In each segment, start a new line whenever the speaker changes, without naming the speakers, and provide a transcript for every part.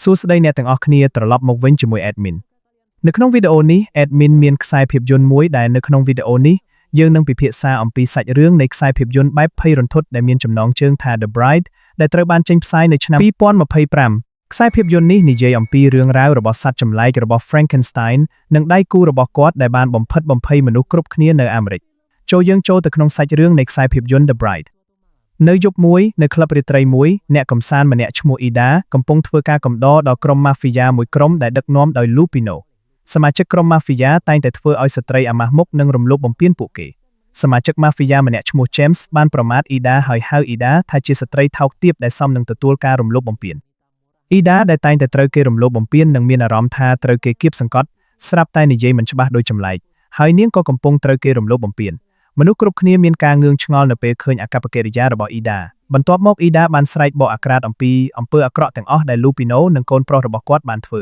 សួស្តីអ្នកទាំងអស់គ្នាត្រឡប់មកវិញជាមួយ admin នៅក្នុងវីដេអូនេះ admin មានខ្សែភាពយន្តមួយដែលនៅក្នុងវីដេអូនេះយើងនឹងពិភាក្សាអំពីសាច់រឿងនៃខ្សែភាពយន្តបែបភ័យរន្ធត់ដែលមានចំណងជើងថា The Bride ដែលត្រូវបានចេញផ្សាយនៅឆ្នាំ2025ខ្សែភាពយន្តនេះនិយាយអំពីរឿងរ៉ាវរបស់សត្វចម្លែករបស់ Frankenstein និងដៃគូរបស់គាត់ដែលបានបំភិតបំភ័យមនុស្សគ្រប់គ្នានៅអាមេរិកចូលយើងចូលទៅក្នុងសាច់រឿងនៃខ្សែភាពយន្ត The Bride នៅយប់មួយនៅក្លឹបរាត្រីមួយអ្នកកំសាន្តម្នាក់ឈ្មោះអ៊ីដាកំពុងធ្វើការកំដរដល់ក្រុមម៉ាហ្វីយ៉ាមួយក្រុមដែលដឹកនាំដោយលូពីណូសមាជិកក្រុមម៉ាហ្វីយ៉ាតែងតែធ្វើឲ្យស្ត្រីអាម៉ាស់មុខនិងរំលោភបំពានពួកគេសមាជិកម៉ាហ្វីយ៉ាម្នាក់ឈ្មោះ James បានប្រមាថអ៊ីដាហើយហៅអ៊ីដាថាជាស្ត្រីថោកទាបដែលសមនឹងទទួលការរំលោភបំពានអ៊ីដាដែលតែងតែត្រូវគេរំលោភបំពាននិងមានអារម្មណ៍ថាត្រូវគេគៀបសង្កត់ស្រាប់តែនិយាយមិនច្បាស់ដូចចម្លែកហើយនាងក៏កំពុងត្រូវគេរំលោភបំពានមនុស្សគ្រប់គ្នាមានការងឿងឆ្ងល់នៅពេលឃើញអាកប្បកិរិយារបស់អ៊ីដាបន្ទាប់មកអ៊ីដាបានស្រែកបកអាក្រាតអំពីអំពើអាក្រក់ទាំងអស់ដែលលូពីណូនិងកូនប្រុសរបស់គាត់បានធ្វើ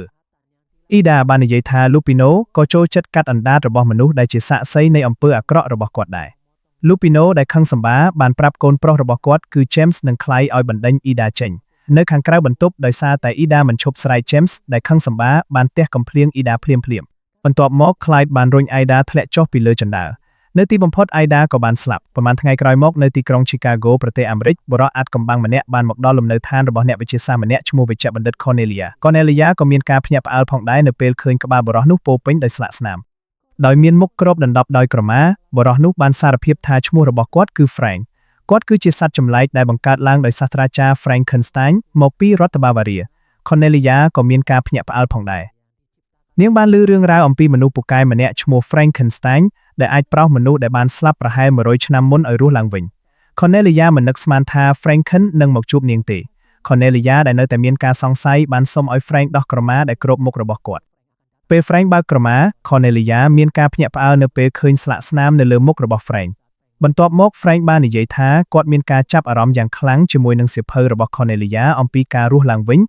អ៊ីដាបាននិយាយថាលូពីណូក៏ចូលចិត្តកាត់អណ្ដាតរបស់មនុស្សដែលជាសាក្សីនៃអំពើអាក្រក់របស់គាត់ដែរលូពីណូដែលខឹងសម្បាបានប្រាប់កូនប្រុសរបស់គាត់គឺ James និង Clyde ឲ្យបណ្ដេញអ៊ីដាចេញនៅខាងក្រៅបន្ទប់ដោយសារតែអ៊ីដាមិនឈប់ស្រែក James ដែលខឹងសម្បាបានទះកំភ្លៀងអ៊ីដាភ្លាមភ្លាមបន្ទាប់មក Clyde បានរុញអ៊ីដាធ្លាក់ចុះពីលើជណ្ដើរនៅទីបំផុតអៃដាក៏បានស្លាប់ប្រហែលថ្ងៃក្រោយមកនៅទីក្រុង Chicago ប្រទេសអាមេរិកបុរសអាថ៌កំបាំងម្នាក់បានមកដល់លំនៅឋានរបស់អ្នកវិទ្យាសាស្ត្រម្នាក់ឈ្មោះវេជ្ជបណ្ឌិត Cornelia Cornelia ក៏មានការភ្ញាក់ផ្អើលផងដែរនៅពេលឃើញក្បាលបុរសនោះពោពេញដោយស្លាកស្នាមដោយមានមុខគ្របដណ្ដប់ដោយក្រមាបុរសនោះបានសារភាពថាឈ្មោះរបស់គាត់គឺ Frank គាត់គឺជាសត្វចម្លែកដែលបង្កើតឡើងដោយសាស្ត្រាចារ្យ Frankenstein មកពីរដ្ឋបាវ៉ារី Cornelia ក៏មានការភ្ញាក់ផ្អើលផងដែរនាងបានឮរឿងរ៉ាវអំពីមនុស្សពូកែម្នាក់ឈ្មោះ Frankenstein ដែលអាចប្រោសមនុស្សដែលបានស្លាប់ប្រហែល100ឆ្នាំមុនឲ្យរស់ឡើងវិញ Cornelia មិននឹកស្មានថា Franken នឹងមកជួបនាងទេ Cornelia ដែលនៅតែមានការសង្ស័យបានសុំឲ្យ Frank ដោះក្រមាដែលគ្របមុខរបស់គាត់ពេល Frank បើកក្រមា Cornelia មានការភ្ញាក់ផ្អើលនៅពេលឃើញស្លាកស្នាមនៅលើមុខរបស់ Frank បន្ទាប់មក Frank បាននិយាយថាគាត់មានការចាប់អារម្មណ៍យ៉ាងខ្លាំងជាមួយនឹងសៀវភៅរបស់ Cornelia អំពីការរស់ឡើងវិញ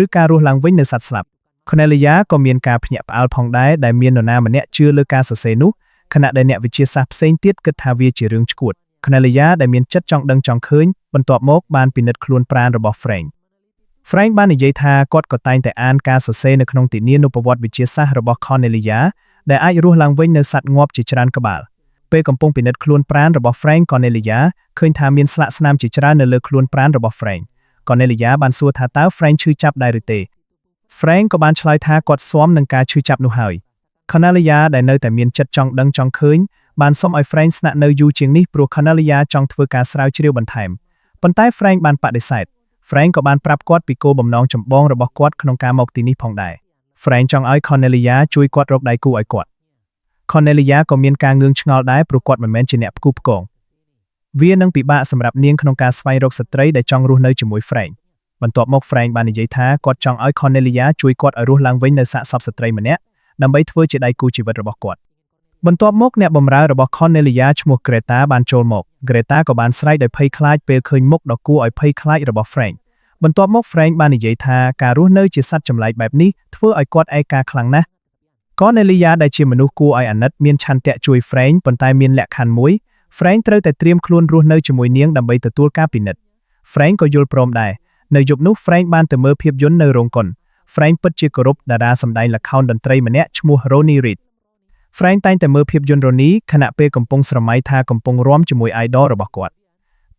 ឬការរស់ឡើងវិញនៅសត្វស្លាប់ Cornelia ក៏មានការភ្ញាក់ផ្អើលផងដែរដែលមាននរណាម្នាក់ជឿលើការសរសេរនោះខណៈដែលអ្នកវិទ្យាសាស្ត្រផ្សេងទៀតគិតថាវាជារឿងឆ្កួត Cornelia ដែលមានចិត្តចង់ដឹងចង់ឃើញបន្ទាប់មកបានពិនិត្យខ្លួនប្រាណរបស់ Frank Frank បាននិយាយថាគាត់ក៏តែងតែអានការសរសេរនៅក្នុងទិនានុប្រវត្តិវិទ្យាសាស្ត្ររបស់ Cornelia ដែលអាចរស់ឡើងវិញនៅសត្វងាប់ជាច្រើនក្បាលពេលកំពុងពិនិត្យខ្លួនប្រាណរបស់ Frank Cornelia ឃើញថាមានស្លាកស្នាមជាច្រើននៅលើខ្លួនប្រាណរបស់ Frank Cornelia បានសួរថាតើ Frank ឈឺចាប់ដែរឬទេ Frank ក៏បានឆ្លើយថាគាត់ស៊ាំនឹងការឈឺចាប់នោះហើយ Cornelia ដែលនៅតែមានចិត្តចង់ដឹងចង់ឃើញបានសុំឲ្យ Frank ស្នាក់នៅយូរជាងនេះព្រោះ Cornelia ចង់ធ្វើការស្រាវជ្រាវបន្ថែមប៉ុន្តែ Frank បានបដិសេធ Frank ក៏បានប្រាប់គាត់ពីគោលបំណងចម្បងរបស់គាត់ក្នុងការមកទីនេះផងដែរ Frank ចង់ឲ្យ Cornelia ជួយគាត់រកដៃគូឲ្យគាត់ Cornelia ក៏មានការងឿងឆ្ងល់ដែរព្រោះគាត់មិនមែនជាអ្នកផ្គូផ្គងវានឹងពិបាកសម្រាប់នាងក្នុងការស្វែងរកស្ត្រីដែលចង់រស់នៅជាមួយ Frank បន្ទាប់មក Frank បាននិយាយថាគាត់ចង់ឲ្យ Cornelia ជួយគាត់ឲ្យរស់ឡើងវិញនៅសាកសពស្ត្រីម្នាក់ដើម្បីធ្វើជាដៃគូជីវិតរបស់គាត់បន្ទាប់មកអ្នកបម្រើរបស់ Cornelia ឈ្មោះ Greta បានចូលមក Greta ក៏បានស្រែកដោយភ័យខ្លាចពេលឃើញមុខដ៏គួរឲ្យភ័យខ្លាចរបស់ Frank បន្ទាប់មក Frank បាននិយាយថាការរស់នៅជាសត្វចម្លែកបែបនេះធ្វើឲ្យគាត់ឯកាខ្លាំងណាស់ Cornelia ដែលជាមនុស្សគួរឲ្យអាណិតមានឆន្ទៈជួយ Frank ប៉ុន្តែមានលក្ខខណ្ឌមួយ Frank ត្រូវតែត្រៀមខ្លួនរស់នៅជាមួយនាងដើម្បីទទួលការពិនិត្យ Frank ក៏យល់ព្រមដែរនៅយប់នោះ Frank បានទៅមើលភាពយន្តនៅរោងកុន Frank ពិតជាគោរពតារាសម្ដែងល្ខោនតន្ត្រីម្នាក់ឈ្មោះ Ronnie Reed Frank តែងតែមើលភាពយន្ត Ronnie ខណៈពេលកំពុងស្រមៃថាកំពុងរាំជាមួយ idol របស់គាត់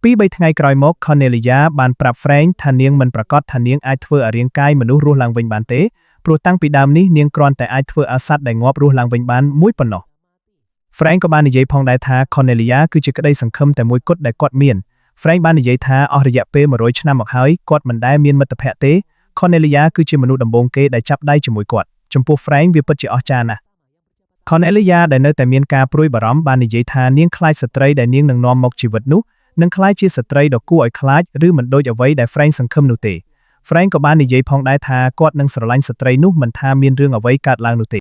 ពីរបីថ្ងៃក្រោយមក Cornelia បានប្រាប់ Frank ថានាងមិនប្រាកដថានាងអាចធ្វើឲ្យរាងកាយមនុស្សរស់ឡើងវិញបានទេព្រោះតាំងពីដើមនេះនាងគ្រាន់តែអាចធ្វើឲ្យសត្វដែលងាប់រស់ឡើងវិញបានមួយប៉ុណ្ណោះ Frank ក៏បាននិយាយផងដែរថា Cornelia គឺជាក្តីសង្ឃឹមតែមួយគត់ដែលគាត់មាន Frank បាននិយាយថាអស់រយៈពេល100ឆ្នាំមកហើយគាត់មិនដែលមានមិត្តភក្តិទេ Cornelia គឺជាមនុស្សដំបូងគេដែលចាប់ដៃជាមួយគាត់ចំពោះ Frank វាពិតជាអស្ចារ្យណាស់ Cornelia ដែលនៅតែមានការព្រួយបារម្ភបាននិយាយថានាងខ្លាចស្ត្រីដែលនាងនឹងនាំមកជីវិតនោះនឹងក្លាយជាស្ត្រីដ៏គួរឲ្យខ្លាចឬមិនដូចអ្វីដែល Frank សង្ឃឹមនោះទេ Frank ក៏បាននិយាយផងដែរថាគាត់នឹងស្រឡាញ់ស្ត្រីនោះមិនថាមានរឿងអ្វីកើតឡើងនោះទេ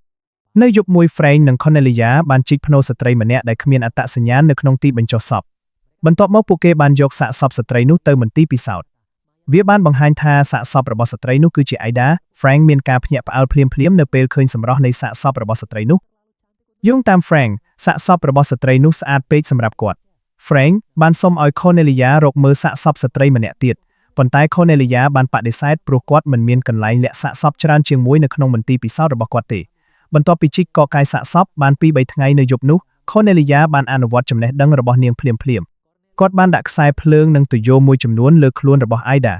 នៅយប់មួយ Frank និង Cornelia បានជីកផ្នូរស្ត្រីម្នាក់ដែលគ្មានអត្តសញ្ញាណនៅក្នុងទីបញ្ចុះសពបន្ទាប់មកពួកគេបានយកសាកសពស្ត្រីនោះទៅមន្ទីរពិសោធន៍វាបានបង្ហាញថាសាកសពរបស់ស្ត្រីនោះគឺជា Aida Frank មានការភ្ញាក់ផ្អើលភ្លាមៗនៅពេលឃើញសម្រស់នៃសាកសពរបស់ស្ត្រីនោះយោងតាម Frank សាកសពរបស់ស្ត្រីនោះស្អាតពេកសម្រាប់គាត់ Frank បានសុំឲ្យ Cornelia រកមើលសាកសពស្ត្រីម្នាក់ទៀត ប៉ុន្តែ Cornelia បានបដិសេធព្រោះគាត់មិនមានកន្លែងលាក់សាកសពច្រើនជាងមួយនៅក្នុងមន្ទីរពិសោធន៍របស់គាត់ទេបន្ទាប់ពីជីកកកាយសាកសពបានពីរបីថ្ងៃនៅយប់នោះ Cornelia បានអនុវត្តចំណេះដឹងរបស់នាងភ្លាមៗគាត់បានដាក់ខ្សែភ្លើងនិងទុយោមួយចំនួនលើខ្លួនរបស់ Aida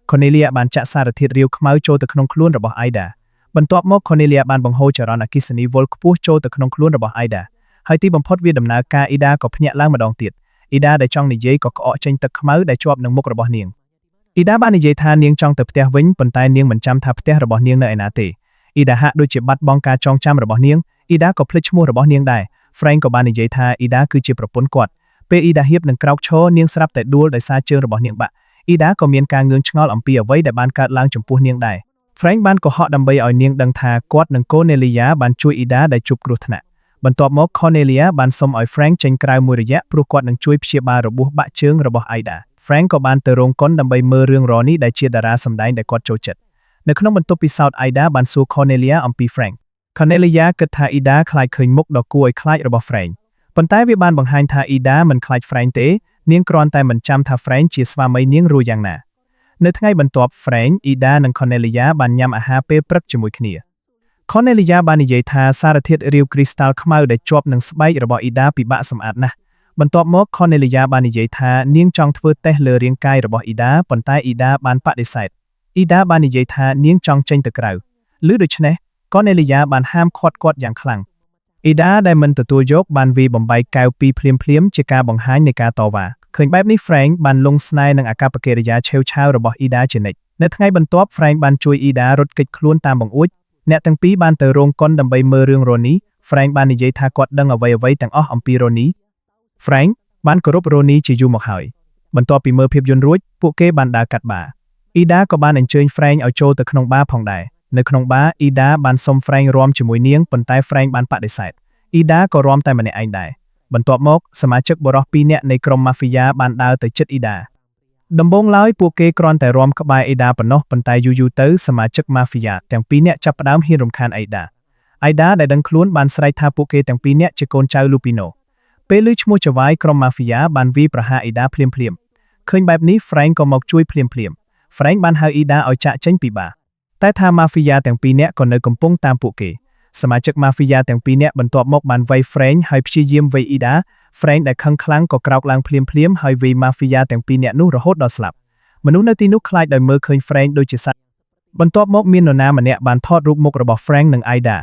Cornelia បានចាក់សារធាតុរាវខ្មៅចូលទៅក្នុងខ្លួនរបស់ Aida បន្ទាប់មក Cornelia បានបង្ហូរចរន្តអគ្គិសនីវ៉ុលខ្ពស់ចូលទៅក្នុងខ្លួនរបស់ Aida ហើយទីបំផុតវាដំណើរការ Ida ក៏ភ្ញាក់ឡើងម្ដងទៀត Ida ដែលចង់និយាយក៏ក្អកចេញទឹកខ្មៅដែលជាប់នឹងមុខរបស់នាង Ida បាននិយាយថានាងចង់ទៅផ្ទះវិញប៉ុន្តែនាងមិនចាំថាផ្ទះរបស់នាងនៅឯណាទេ Ida ហាក់ដូចជាបាត់បង់ការចងចាំរបស់នាង Ida ក៏ភ្លេចឈ្មោះរបស់នាងដែរ Frank ក៏បាននិយាយថា Ida គឺជាប្រពន្ធគាត់ពេល Ida ហៀបនឹងក្រោកឈរនាងស្រាប់តែដួលដោយសារជើងរបស់នាងបាក់ Ida ក៏មានការងឿងឆ្ងល់អំពីអ្វីដែលបានកើតឡើងចំពោះនាងដែរ Frank បានកុហកដើម្បីឲ្យនាងដឹងថាគាត់និង Cornelia បានជួយ Ida ដែលជួបគ្រោះថ្នាក់បន្ទាប់មក Cornelia បានសុំឲ្យ Frank ចេញក្រៅមួយរយៈព្រោះគាត់នឹងជួយព្យាបាលរបួសបាក់ជើងរបស់ Ida Frank ក៏បានទៅរោងកុនដើម្បីមើលរឿង Ronnie ដែលជាតារាសម្ដែងដែលគាត់ចូលចិត្តនៅក្នុងបន្ទប់ពិសោធន៍ Ida បានសួរ Cornelia អំពី Frank Cornelia គិតថា Ida ខ្លាចឃើញមុខដ៏គួរឲ្យខ្លាចរបស់ Frank ប៉ុន្តែវាបានបង្ហាញថា Ida មិនខ្លាច Frank ទេនាងគ្រាន់តែមិនចាំថា Frank ជាស្វាមីនាងឬយ៉ាងណានៅថ្ងៃបន្ទាប់ Frank Ida និង Cornelia បានញ៉ាំអាហារពេលព្រឹកជាមួយគ្នា Cornelia បាននិយាយថាសារធាតុរាវគ្រីស្តាល់ខ្មៅដែលជាប់នឹងស្បែករបស់ Ida ពិបាកសម្អាតណាស់បន្ទាប់មក Cornelia បាននិយាយថានាងចង់ធ្វើតេស្តលើរាងកាយរបស់ Ida ប៉ុន្តែ Ida បានបដិសេធ Ida បាននិយាយថានាងចង់ចេញទៅក្រៅឬដូច្នេះ Cornelia បានហាមឃាត់គាត់យ៉ាងខ្លាំង Ida ដែលមិនទទួលយកបានវាយបំបែកកែវពីរភ្លាមៗជាការបង្ហាញនៃការតវ៉ាឃើញបែបនេះ Frank បានលង់ស្នេហ៍នឹងអាកប្បកិរិយាឆេវឆាវរបស់ Ida ជានិច្ចនៅថ្ងៃបន្ទាប់ Frank បានជួយ Ida រត់គេចខ្លួនតាមបង្អួចអ្នកទាំងពីរបានទៅរោងកុនដើម្បីមើលរឿង Ronnie Frank បាននិយាយថាគាត់ដឹងអ្វីៗទាំងអស់អំពី Ronnie Frank បានគោរព Ronnie ជាយូរមកហើយបន្ទាប់ពីមើលភាពយន្តរួចពួកគេបានដើរកាត់បារ Ida ក៏បានអញ្ជើញ Frank ឲ្យចូលទៅក្នុងបារផងដែរនៅក្នុងបារ Ida បានសុំ Frank រាំជាមួយនាងប៉ុន្តែ Frank បានបដិសេធ Ida ក៏រាំតែម្នាក់ឯងដែរបន្ទាប់មកសមាជិកបុរសពីរនាក់នៃក្រុមម៉ាហ្វីយ៉ាបានដើរទៅជិត Ida ដំបូងឡើយពួកគេគ្រាន់តែរាំក្បែរ Ida ប៉ុណ្ណោះប៉ុន្តែយូរៗទៅសមាជិកម៉ាហ្វីយ៉ាទាំងពីរនាក់ចាប់ផ្ដើមហ៊ានរំខាន Ida Ida ដែលដឹងខ្លួនបានស្រែកថាពួកគេទាំងពីរនាក់ជាកូនចៅ Lupino ពេលឮឈ្មោះចៅហ្វាយក្រុមម៉ាហ្វីយ៉ាបានវាយប្រហារ Ida ភ្លាមៗឃើញបែបនេះ Frank ក៏មកជួយភ្លាមៗ Frank បានហៅ Ida ឲ្យចាក់ចេញពីបារតែថាម៉ាហ្វីយ៉ាទាំងពីរនាក់ក៏នៅកំពុងតាមពួកគេសមាជិកម៉ាហ្វីយ៉ាទាំងពីរនាក់បន្ទាប់មកបានវាយ Frank ហើយព្យាយាមវាយ Ida Frank ដែលខឹងខ្លាំងក៏ក្រោកឡើងភ្លាមៗហើយវាយម៉ាហ្វីយ៉ាទាំងពីរនាក់នោះរហូតដល់ស្លាប់មនុស្សនៅទីនោះខ្លាចដោយមើលឃើញ Frank ដូចជាសត្វបន្ទាប់មកមាននរណាម្នាក់បានថតរូបមុខរបស់ Frank និង Ida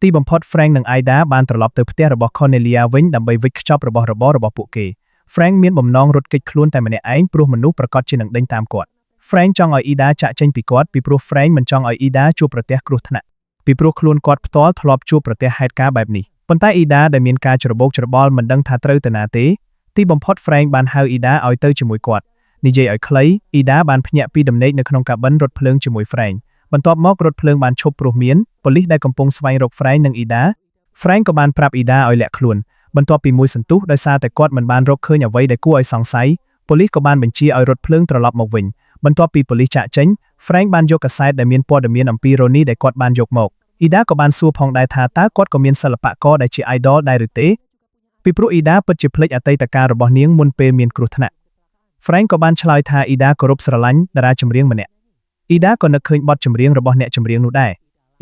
ទីបំផុត Frank និង Ida បានត្រឡប់ទៅផ្ទះរបស់ Cornelia វិញដើម្បីវេចខ្ចប់របស់របររបស់ពួកគេ Frank មានបំណងរត់គេចខ្លួនតែម្នាក់ឯងព្រោះមនុស្សប្រាកដជានឹងដេញតាមគាត់ Frank ចង់ឲ្យ Ida ចាក់ចេញពីគាត់ពីព្រោះ Frank មិនចង់ឲ្យ Ida ជួបប្រទះគ្រោះថ្នាក់ពីព្រោះខ្លួនគាត់ផ្ទាល់ធ្លាប់ជួបប្រទះហេតុការណ៍បែបនេះប៉ុន្តែ Ida ដែលមានការច្របូកច្របល់មិនដឹងថាត្រូវទៅណាទេទីបំផុត Frank បានហៅ Ida ឲ្យទៅជាមួយគាត់និយាយឲ្យខ្លី Ida បានភ្ញាក់ពីដំណេកនៅក្នុងកាបិនរថភ្លើងជាមួយ Frank បន្ទាប់មករថភ្លើងបានឈប់ព្រោះមានប៉ូលីសដែលកំពុងស្វែងរក Frank និង Ida Frank ក៏បានប្រាប់ Ida ឲ្យលាក់ខ្លួនបន្ទាប់ពីមួយសន្ទុះដោយសារតែគាត់មិនបានរកឃើញអ្វីដែលគួរឲ្យសង្ស័យប៉ូលីសក៏បានបញ្ជាឲ្យរថភ្លើងត្រឡប់មកវិញបន្ទាប់ពីប៉ូលីសចាក់ចេញ Frank បានយកកាសែតដែលមានព័ត៌មានអំពី Ronnie ដែលគាត់បានយកមក Ida ក៏បានសួរផងដែរថាតើគាត់ក៏មានសិល្បករដែលជា idol ដែរឬទេពីព្រោះ Ida ពិតជាភ្លេចអតីតកាលរបស់នាងមុនពេលមានគ្រោះថ្នាក់ Frank ក៏បានឆ្លើយថា Ida គោរពស្រឡាញ់តារាចម្រៀងម្នាក់ Ida ក៏នឹកឃើញបទចម្រៀងរបស់អ្នកចម្រៀងនោះដែរ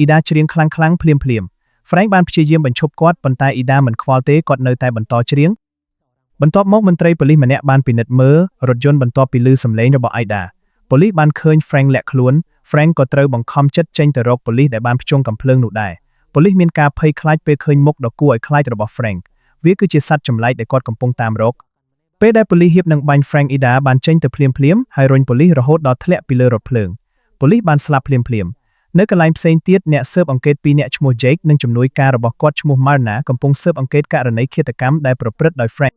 Ida ច្រៀងខ្លាំងៗភ្លាមភ្លាម Frank បានព្យាយាមបញ្ឈប់គាត់ប៉ុន្តែ Ida មិនខ្វល់ទេគាត់នៅតែបន្តច្រៀងបន្ទាប់មកមន្ត្រីប៉ូលីសម្នាក់បានពិនិត្យមើលរថយន្តបន្ទាប់ពីឮសំឡេងរបស់ Ida ប៉ូលីសបានឃើញ Frank លាក់ខ្លួន Frank ក៏ត្រូវបង្ខំចិត្តចេញទៅរកប៉ូលីសដែលបានភ្ជង់កាំភ្លើងនោះដែរប៉ូលីសមានការភ័យខ្លាចពេលឃើញមុខដ៏គួរឲ្យខ្លាចរបស់ Frank វាគឺជាសត្វចម្លែកដែលគាត់កំពុងតាមរកពេលដែលប៉ូលីសហៀបនឹងបាញ់ Frank Ida បានចេញទៅភ្លាមភ្លាមហើយរុញប៉ូលីសរហូតដល់ធ្លាក់ពីលើរថភ្លើងប៉ូលីសបានស្លាប់ភ្លាមភ្លាមនៅកន្លែងផ្សេងទៀតអ្នកស៊ើបអង្កេតពីរនាក់ឈ្មោះ Jake និងជំនួយការរបស់គាត់ឈ្មោះ Marna កំពុងស៊ើបអង្កេតករណីឃាតកម្មដែលប្រព្រឹត្តដោយ Frank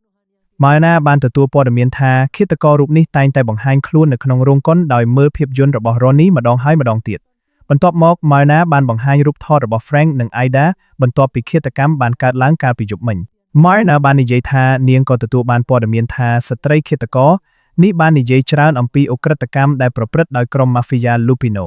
Marna បានទទួលព័ត៌មានថាឃាតកររូបនេះតែងតែបង្ហាញខ្លួននៅក្នុងរោងកុនដោយមើលភាពយន្តរបស់ Ronnie ម្ដងហើយម្ដងទៀតបន្ទាប់មក Marna បានបង្ហាញរូបថតរបស់ Frank និង Ida បន្ទាប់ពីឃាតកម្មបានកើតឡើងកាលពីយប់មិញ Marna បាននិយាយថានាងក៏ទទួលបានព័ត៌មានថាស្ត្រីឃាតករនេះបាននិយាយច្រើនអំពីឧក្រិដ្ឋកម្មដែលប្រព្រឹត្តដោយក្រុមម៉ាហ្វីយ៉ា Lupino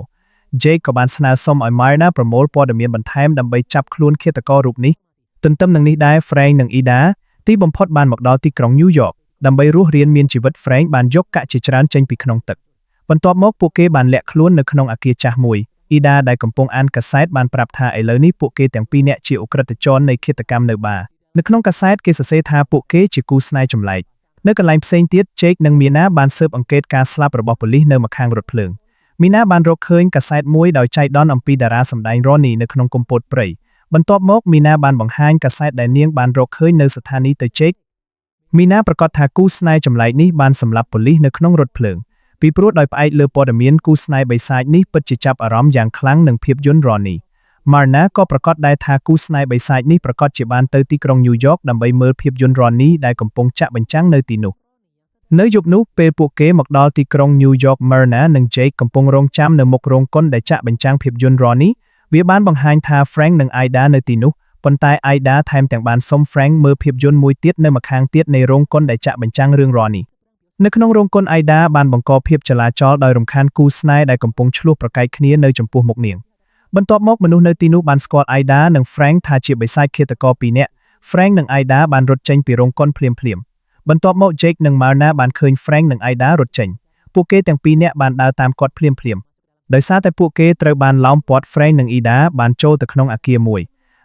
Jake ក៏បានស្នើសុំឲ្យ Marna ប្រមូលព័ត៌មានបន្ថែមដើម្បីចាប់ខ្លួនឃាតកររូបនេះទន្ទឹមនឹងនេះដែរ Frank និង Ida ទីបំផុតបានមកដល់ទីក្រុង New York ដើម្បីរស់រានមានជីវិត Frank បានយកកាក់ជាច្រើនចេញពីក្នុងទឹក បន្ទាប់មកពួកគេបានលាក់ខ្លួននៅក្នុងអគារចាស់មួយអ៊ីដាដែលកំពុងអានកាសែតបានប្រាប់ថាឥឡូវនេះពួកគេទាំងពីរនាក់ជាឧក្រិដ្ឋជននៃឃាតកម្មនៅបារនៅក្នុងកាសែតគេសរសេរថាពួកគេជាគូស្នេហ៍ចម្លែកនៅកន្លែងផ្សេងទៀត Jake និង Mina បានស៊ើបអង្កេតការស្លាប់របស់ប៉ូលីសនៅម្ខាងរថភ្លើងមីណាបានរកឃើញកាសែតមួយដោយចៃដន្យអំពីតារាសម្ដែង Ronnie នៅក្នុងគុម្ពោតព្រៃបន្ទាប់មកមីណាបានបង្ហាញកាសែតដែលនាងបានរកឃើញនៅស្ថានីយ៍ទៅ Jake មីណាប្រកាសថាគូស្នេហ៍ចម្លែកនេះបានសម្លាប់ប៉ូលីសនៅក្នុងរថភ្លើងពីព្រោះដោយផ្អែកលើព័ត៌មានគូស្នេហ៍បិសាចនេះពិតជាចាប់អារម្មណ៍យ៉ាងខ្លាំងនឹងភាពយន្ត Ronnie Marna ក៏ប្រកាសដែរថាគូស្នេហ៍បិសាចនេះប្រកាសជាបានទៅទីក្រុងញូវយ៉កដើម្បីមើលភាពយន្ត Ronnie ដែលកំពុងចាក់បញ្ចាំងនៅទីនោះនៅយប់នោះពេលពួកគេមកដល់ទីក្រុងញូវយ៉ក Myrna និង Jake កំពុងរងចាំនៅមុខរោងកុនដែលចាក់បញ្ចាំងភាពយន្ត Ronnie វាបានបង្ហាញថា Frank និង Ida នៅទីនោះប៉ុន្តែ Ida ថែមទាំងបានសុំ Frank មើលភាពយន្តមួយទៀតនៅម្ខាងទៀតនៃរោងកុនដែលចាក់បញ្ចាំងរឿង Ronnie នៅក្នុងរោងកុន Ida បានបង្កភាពចលាចលដោយរំខានគូស្នេហ៍ដែលកំពុងឈ្លោះប្រកែកគ្នានៅចំពោះមុខនាងបន្ទាប់មកមនុស្សនៅទីនោះបានស្គាល់ Ida និង Frank ថាជាបិសាចឃាតករពីរនាក់ Frank និង Ida បានរត់ចេញពីរោងកុនភ្លាមៗបន្ទាប់មក Jake និង Marna បានឃើញ Frank និង Ida រត់ចេញពួកគេទាំងពីរនាក់បានដើរតាមគាត់ភ្លាមៗដោយសារតែពួកគេត្រូវបានឡោមព័ទ្ធ Frank និង Ida បានចូលទៅក្នុងអគារមួយ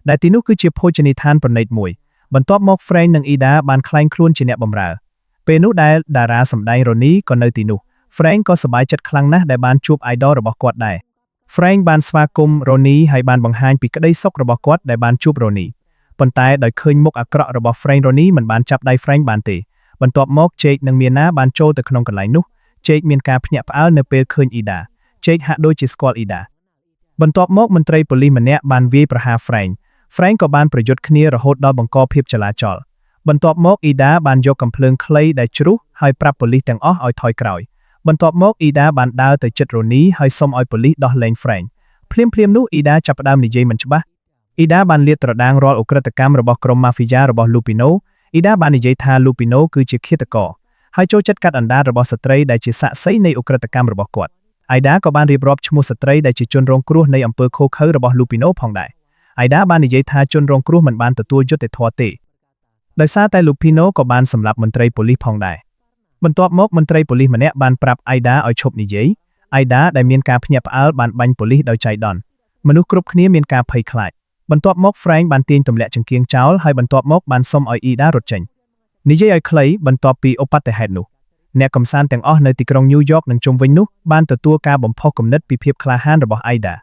ដែលទីនោះគឺជាភោជនីយដ្ឋានប្រណីតមួយបន្ទាប់មក Frank និង Ida បានក្លែងខ្លួនជាអ្នកបម្រើពេលនោះដែលតារាសម្ដែង Ronnie ក៏នៅទីនោះ Frank ក៏សប្បាយចិត្តខ្លាំងណាស់ដែលបានជួប idol របស់គាត់ដែរ Frank បានស្វាគមន៍ Ronnie ហើយបានបង្ហាញពីក្តីសុខរបស់គាត់ដែលបានជួប Ronnie ប៉ុន្តែដោយឃើញមុខអាក្រក់របស់ Frank Ronnie មិនបានចាប់ដៃ Frank បានទេបន្ទាប់មក Jake និង Mina បានចូលទៅក្នុងកន្លែងនោះ Jake មានការភ្ញាក់ផ្អើលនៅពេលឃើញ Ida Jake ហាក់ដូចជាស្គាល់ Ida បន្ទាប់មកមន្ត្រីប៉ូលីសម្នាក់បានវាយប្រហារ Frank Frank ក៏បានប្រយុទ្ធគ្នារហូតដល់បង្កភាពចលាចលបន្ទាប់មក Ida បានយកកាំភ្លើងខ្លីដែលជ្រុះហើយប្រាប់ប៉ូលីសទាំងអស់ឲ្យថយក្រោយបន្ទាប់មក Ida បានដើរទៅជិត Ronnie ហើយសុំឲ្យប៉ូលីសដោះលែង Frank ភ្លាមៗនោះ Ida ចាប់ផ្ដើមនិយាយមិនច្បាស់ Ida បានលាតត្រដាងរាល់ឧក្រិដ្ឋកម្មរបស់ក្រុមម៉ាហ្វីយ៉ារបស់ Lupino Ida បាននិយាយថា Lupino គឺជាឃាតករហើយចូលចិត្តកាត់អណ្ដាតរបស់ស្ត្រីដែលជាសាក្សីនៃឧក្រិដ្ឋកម្មរបស់គាត់ Ida ក៏បានរៀបរាប់ឈ្មោះស្ត្រីដែលជាជនរងគ្រោះនៃអំពើឃោរឃៅរបស់ Lupino ផងដែរ Ida បាននិយាយថាជនរងគ្រោះមិនបានទទួលយុត្តិធម៌ទេដោយសារតែ Lupino ក៏បានសម្លាប់មន្ត្រីប៉ូលីសផងដែរបន្ទាប់មកមន្ត្រីប៉ូលីសម្នាក់បានប្រាប់ Ida ឲ្យឈប់និយាយ Ida ដែលមានការភ្ញាក់ផ្អើលបានបាញ់ប៉ូលីសដោយចៃដន្យមនុស្សគ្រប់គ្នាមានការភ័យខ្លាចបន្ទាប់មក Frank បានទាញទម្លាក់ចង្គៀងចោលហើយបន្ទាប់មកបានសុំឲ្យ Ida រត់ចេញនិយាយឲ្យខ្លីបន្ទាប់ពីឧបទ្ទហេតុនោះអ្នកកំសាន្តទាំងអស់នៅទីក្រុងញូវយ៉កនិងជុំវិញនោះបានទទួលការបំផុសគំនិតពីភាពក្លាហានរបស់ Ida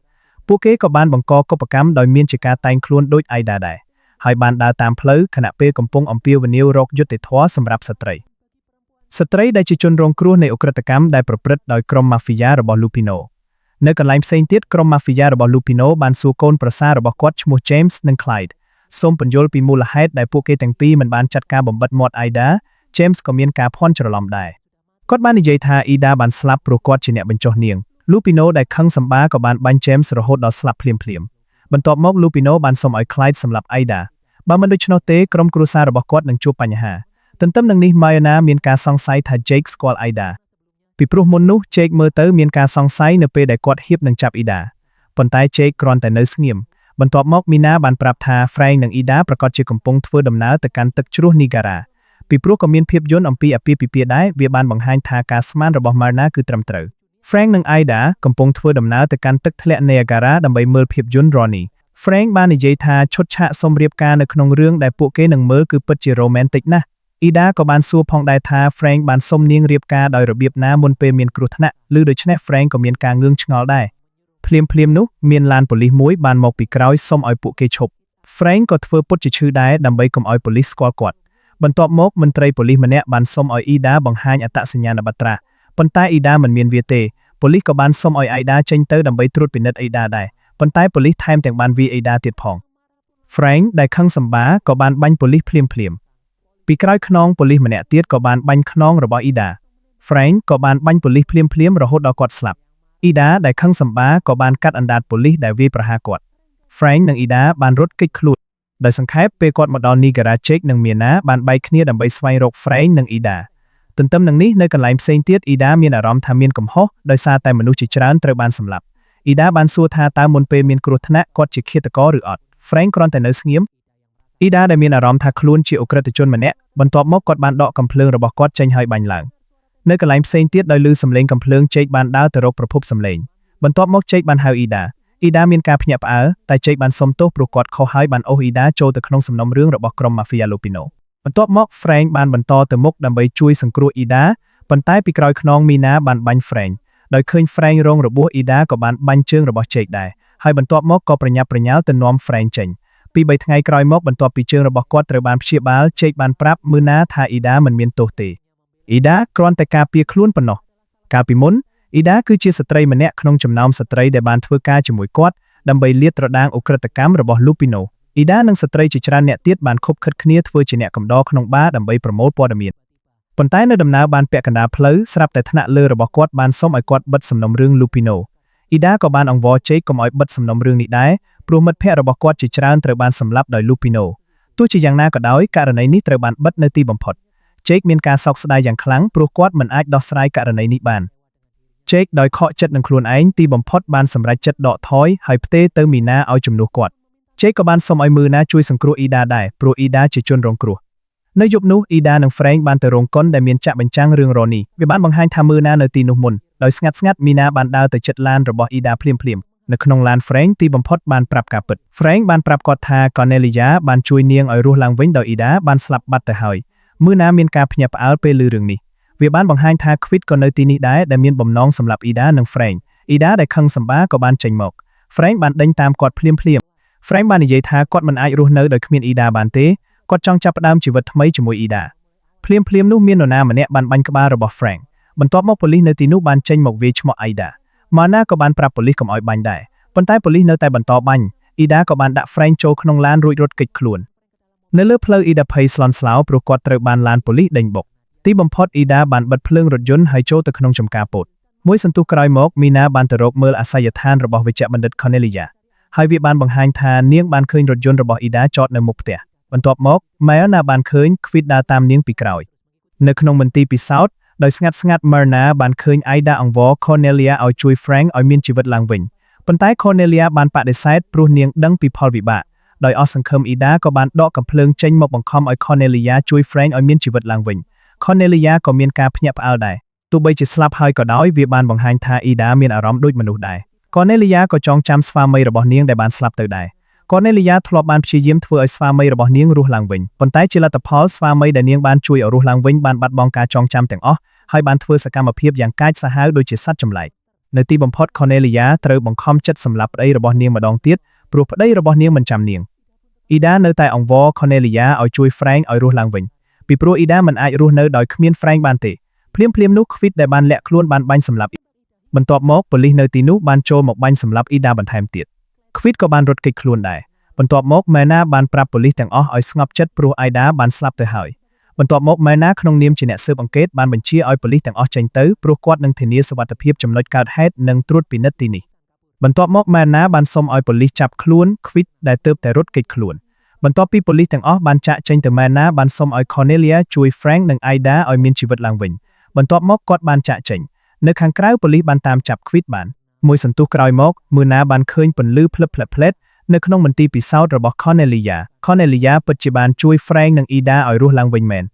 ពួកគេក៏បានបង្កកុបកម្មដោយមានជាការតែងខ្លួនដូច Ida ដែរហើយបានដើរតាមផ្លូវខណៈពេលកំពុងអំពាវនាវរកយុត្តិធម៌សម្រាប់ស្ត្រីស្ត្រីដែលជាជនរងគ្រោះនៃឧក្រិដ្ឋកម្មដែលប្រព្រឹត្តដោយក្រុមម៉ាហ្វីយ៉ារបស់ Lupino នៅកន្លែងផ្សេងទៀតក្រុមម៉ាហ្វីយ៉ារបស់ Lupino បានសួរកូនប្រសាររបស់គាត់ឈ្មោះ James និង Clyde សូមពន្យល់ពីមូលហេតុដែលពួកគេទាំងពីរមិនបានចាត់ការបំបិទមាត់ Ida James ក៏មានការភ័ន្តច្រឡំដែរគាត់បាននិយាយថា Ida បានស្លាប់ព្រោះគាត់ជាអ្នកបញ្ចុះនាង Lupino ដែលខឹងសម្បាក៏បានបាញ់ James រហូតដល់ស្លាប់ភ្លាមៗបន្ទាប់មក Lupino បានសុំឲ្យ Clyde សម្លាប់ Ida បើមិនដូច្នោះទេក្រុមគ្រួសាររបស់គាត់នឹងជួបបញ្ហាទន្ទឹមនឹងនេះ Mayana មានការសង្ស័យថា Jake ស្គាល់ Ida ពីព្រោះមុននោះ Jake មើលទៅមានការសង្ស័យនៅពេលដែលគាត់ហៀបនឹងចាប់ Ida ប៉ុន្តែ Jake គ្រាន់តែនៅស្ងៀមបន្ទាប់មក Mina បានប្រាប់ថា Frank និង Ida ប្រាកដជាកំពុងធ្វើដំណើរទៅកាន់ទឹកជ្រោះ Niagara ពីព្រោះក៏មានភាពយន្តអំពីអាពាហ៍ពិពាហ៍ដែរវាបានបង្ហាញថាការស្មានរបស់ Marna គឺត្រឹមត្រូវ Frank និង Ida កំពុងធ្វើដំណើរទៅកាន់ទឹកធ្លាក់ Niagara ដើម្បីមើលភាពយន្ត Ronnie Frank បាននិយាយថាឈុតឆាកសុំរៀបការនៅក្នុងរឿងដែលពួកគេនឹងមើលគឺពិតជា romantic ណាស់ Ida ក៏បានសួរផងដែរថា Frank បានសុំនាងរៀបការដោយរបៀបណាមុនពេលមានគ្រោះថ្នាក់ឬដូច្នេះ Frank ក៏មានការងឿងឆ្ងល់ដែរភ្លាមភ្លាមនោះមានឡានប៉ូលីសមួយបានមកពីក្រោយសុំឲ្យពួកគេឈប់ Frank ក៏ធ្វើពុតជាឈឺដែរដើម្បីកុំឲ្យប៉ូលីសស្គាល់គាត់បន្ទាប់មកមន្ត្រីប៉ូលីសម្នាក់បានសុំឲ្យ Ida បង្ហាញអត្តសញ្ញាណប័ត្រាប៉ុន្តែ Ida មិនមានវាទេប៉ូលីសក៏បានសុំឲ្យ Ida ចេញទៅដើម្បីត្រួតពិនិត្យ Ida ដែរប៉ុន្តែប៉ូលីសថែមទាំងបានវាយ Ida ទៀតផង Frank ដែលខឹងសម្បាក៏បានបាញ់ប៉ូលីសភ្លាមភ្លាមពីក្រោយខ្នងប៉ូលីសម្នាក់ទៀតក៏បានបាញ់ខ្នងរបស់ Ida Frank ក៏បានបាញ់ប៉ូលីសភ្លាមភ្លាមរហូតដល់គាត់ស្លាប់ Ida ដែលខឹងសម្បាក៏បានកាត់អណ្ដាតប៉ូលីសដែលវាយប្រហារគាត់ Frank និង Ida បានរត់គេចខ្លួនដោយសង្ខេបពេលគាត់មកដល់ Niagara Jake និង Mina បានបែកគ្នាដើម្បីស្វែងរក Frank និង Ida ទន្ទឹមនឹងនេះនៅកន្លែងផ្សេងទៀត Ida មានអារម្មណ៍ថាមានកំហុសដោយសារតែមនុស្សជាច្រើនត្រូវបានសម្លាប់ Ida បានសួរថាតើមុនពេលមានគ្រោះថ្នាក់គាត់ជាឃាតករឬអត់ Frank គ្រាន់តែនៅស្ងៀម Ida ដែលមានអារម្មណ៍ថាខ្លួនជាឧក្រិដ្ឋជនម្នាក់បន្ទាប់មកគាត់បានដកកាំភ្លើងរបស់គាត់ចេញហើយបាញ់ឡើង នៅកន្លែងផ្សេងទៀតដោយឮសំឡេងកំភ្លើងជេកបានដើរទៅរកប្រភពសំឡេងបន្ទាប់មកជេកបានហៅអ៊ីដាអ៊ីដាមានការភ្ញាក់ផ្អើលតែជេកបានសុំទោសព្រោះគាត់ខុសហើយបានអូសអ៊ីដាចូលទៅក្នុងសំណុំរឿងរបស់ក្រុមម៉ាហ្វីយ៉ាលូពីណូបន្ទាប់មក Frank បានបន្តទៅមុខដើម្បីជួយសង្គ្រោះអ៊ីដាប៉ុន្តែពីក្រោយខ្នងមីណាបានបាញ់ Frank ដោយឃើញ Frank រងរបួសអ៊ីដាក៏បានបាញ់ជើងរបស់ជេកដែរហើយបន្ទាប់មកក៏ប្រញាប់ប្រញាល់ទៅនាំ Frank ចេញពីបីថ្ងៃក្រោយមកបន្ទាប់ពីជើងរបស់គាត់ត្រូវបានព្យាបាលជេកបានប្រាប់មើណាថាអ៊ីដាមិនមានទោសទេអ៊ីដាគ្រាន់តែការពារខ្លួនប៉ុណ្ណោះកាលពីមុនអ៊ីដាគឺជាស្ត្រីម្នាក់ក្នុងចំណោមស្ត្រីដែលបានធ្វើការជាមួយគាត់ដើម្បីលាតត្រដាងឧក្រិដ្ឋកម្មរបស់លូពីណូអ៊ីដានិងស្ត្រីជាច្រើនអ្នកទៀតបានខុបខិតគ្នាធ្វើជាអ្នកកំដរក្នុងបារដើម្បីប្រមូលព័ត៌មានប៉ុន្តែនៅដំណើរបានពាក់កណ្ដាលផ្លូវស្រាប់តែថ្នាក់លើរបស់គាត់បានសុំឲ្យគាត់បិទសំណុំរឿងលូពីណូអ៊ីដាក៏បានអង្វរជេកកុំឲ្យបិទសំណុំរឿងនេះដែរព្រោះមិត្តភ័ក្តិរបស់គាត់ជាច្រើនត្រូវបានសម្លាប់ដោយលូពីណូទោះជាយ៉ាងណាក៏ដោយករណីនេះត្រូវបានបិទនៅទីបំផុតជេកមានការសោកស្ដាយយ៉ាងខ្លាំងព្រោះគាត់មិនអាចដោះស្រាយករណីនេះបានជេកដោយខកចិត្តនឹងខ្លួនឯងទីបំផុតបានសម្រេចចិត្តដកថយហើយផ្ទេរទៅមីណាឲ្យជំនួសគាត់ជេកក៏បានសុំឲ្យមើណាជួយសង្គ្រោះអ៊ីដាដែរព្រោះអ៊ីដាជាជនរងគ្រោះនៅយប់នោះអ៊ីដានិងហ្វ្រេងបានទៅរោងកុនដែលមានចាក់បញ្ចាំងរឿងរ៉ូនីវាបានបង្ហាញថាមើណានៅទីនោះមុនដោយស្ងាត់ស្ងាត់មីណាបានដើរទៅជិតឡានរបស់អ៊ីដាភ្លាមភ្លាមនៅក្នុងឡានហ្វ្រេងទីបំផុតបានប្រាប់ការពិតហ្វ្រេងបានប្រាប់គាត់ថាកូនេលីយ៉ាបានជួយនាងឲ្យរស់ឡើងវិញដោយអ៊ីដាបានស្លាប់បាត់ទៅហើយមើណាមានការភ្ញាក់ផ្អើលពេលឮរឿងនេះវាបានបង្ហាញថាខ្វីតក៏នៅទីនេះដែរដែលមានបំណងសម្លាប់អ៊ីដានិងហ្វ្រេងអ៊ីដាដែលខឹងសម្បាក៏បានចេញមកហ្វ្រេងបានដេញតាមគាត់ភ្លាមភ្លាមហ្វ្រេងបាននិយាយថាគាត់មិនអាចរស់នៅដោយគ្មានអ៊ីដាបានទេគាត់ចង់ចាប់ផ្ដើមជីវិតថ្មីជាមួយអ៊ីដាភ្លាមភ្លាមនោះមាននរណាម្នាក់បានបាញ់ក្បាលរបស់ Frank បន្ទាប់មកប៉ូលីសនៅទីនោះបានចេញមកវាយឈ្មោះអៃដាម៉ាណាក៏បានប្រាប់ប៉ូលីសកុំឲ្យបាញ់ដែរប៉ុន្តែប៉ូលីសនៅតែបន្តបាញ់អ៊ីដាក៏បានដាក់ Frank ចូលក្នុងឡានរួចរត់គេចខ្លួននៅលើផ្លូវអ៊ីដាភ័យស្លន់ស្លោព្រោះគាត់ត្រូវបានឡានប៉ូលីសដេញបុកទីបំផុតអ៊ីដាបានបិទភ្លើងរថយន្តហើយចូលទៅក្នុងចំការពោតមួយសន្ទុះក្រោយមកមីណាបានទៅរកមើលអាសយដ្ឋានរបស់វេជ្ជបណ្ឌិត Cornelia ហើយវាបានបង្ហាញថានាងបានឃើញរថយន្តរបស់អ៊ីដាចតនៅមុខផ្ទះបន្ទាប់មក Myrna បានឃើញខ្វីតដើរតាមនាងពីក្រោយនៅក្នុងមន្ទីរពិសោធន៍ដោយស្ងាត់ស្ងាត់ Myrna បានឃើញ Aida អង្វរ Cornelia ឲ្យជួយ Frank ឲ្យមានជីវិតឡើងវិញប៉ុន្តែ Cornelia បានបដិសេធព្រោះនាងដឹងពីផលវិបាកដោយអស់សង្ឃឹមអ៊ីដាក៏បានដកកាំភ្លើងចេញមកបង្ខំឲ្យ Cornelia ជួយ Frank ឲ្យមានជីវិតឡើងវិញ Cornelia ក៏មានការភ្ញាក់ផ្អើលដែរទោះបីជាស្លាប់ហើយក៏ដោយវាបានបង្ហាញថាអ៊ីដាមានអារម្មណ៍ដូចមនុស្សដែរ Cornelia ក៏ចងចាំស្វាមីរបស់នាងដែលបានស្លាប់ទៅដែរ Cornelia ធ្លាប់បានព្យាយាមធ្វើឲ្យស្វាមីរបស់នាងរស់ឡើងវិញប៉ុន្តែជាលទ្ធផលស្វាមីដែលនាងបានជួយឲ្យរស់ឡើងវិញបានបាត់បង់ការចងចាំទាំងអស់ហើយបានធ្វើសកម្មភាពយ៉ាងកាចសាហាវដូចជាសត្វចម្លែកនៅទីបំផុត Cornelia ត្រូវបង្ខំចិត្តសម្លាប់ប្តីរបស់នាងម្ដងទៀតព្រោះប្តីរបស់នាងមិនចាំនាងអ៊ីដានៅតែអង្វរ Cornelia ឲ្យជួយ Frank ឲ្យរស់ឡើងវិញពីព្រោះអ៊ីដាមិនអាចរស់នៅដោយគ្មាន Frank បានទេភ្លាមភ្លាមនោះខ្វីតដែលបានលាក់ខ្លួនបានបាញ់សម្លាប់បន្ទាប់មកប៉ូលីសនៅទីនោះបានចូលមកបាញ់សម្លាប់អ៊ីដាបន្ថែមទៀតខ្វីតក៏បានរត់គេចខ្លួនដែរបន្ទាប់មកម៉ែណាបានប្រាប់ប៉ូលីសទាំងអស់ឲ្យស្ងប់ចិត្តព្រោះអៃដាបានស្លាប់ទៅហើយបន្ទាប់មកម៉ែណាក្នុងនាមជាអ្នកស៊ើបអង្កេតបានបញ្ជាឲ្យប៉ូលីសទាំងអស់ចេញទៅព្រោះគាត់នឹងធានាសុវត្ថិភាពចំណុចកើតហេតុនិងត្រួតពិនិត្យទីនេះបន្ទាប់មកម៉ែណាបានសុំឲ្យប៉ូលីសចាប់ខ្លួនខ្វីតដែលទើបតែរត់គេចខ្លួនបន្ទាប់ពីប៉ូលីសទាំងអស់បានចាក់ចេញទៅម៉ែណាបានសុំឲ្យ Cornelia ជួយ Frank និង Aida ឲ្យមានជីវិតឡើងវិញបន្ទាប់មកគាត់បានចាក់ចេញនៅខាងក្រៅប៉ូលីសបានតាមចាប់ខ្វីតបានមួយសន្ទុះក្រោយមកមើណាបានឃើញពន្លឺភ្លឹបផ្លែតៗនៅក្នុងមន្ទីរពិសោធន៍របស់ Cornelia Cornelia ពិតជាបានជួយ Frank និង Ida ឲ្យរស់ឡើងវិញមែន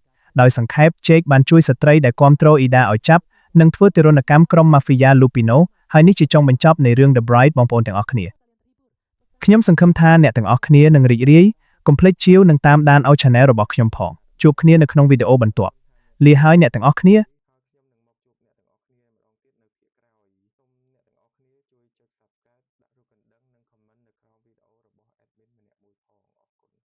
ដោយសង្ខេប Jake បានជួយស្ត្រីដែលគាំទ្រ Ida ឲ្យចាប់និងធ្វើទារុណកម្មក្រុម Mafia Lupino ហើយនេះជាចុងបញ្ចប់នៃរឿង The Bride បងប្អូនទាំងអស់គ្នាខ្ញុំសង្ឃឹមថាអ្នកទាំងអស់គ្នានឹងរីករាយកុំភ្លេចជាវនិងតាមដានឲ្យ Channel របស់ខ្ញុំផងជួបគ្នានៅក្នុងវីដេអូបន្ទាប់លាហើយអ្នកទាំងអស់គ្នា។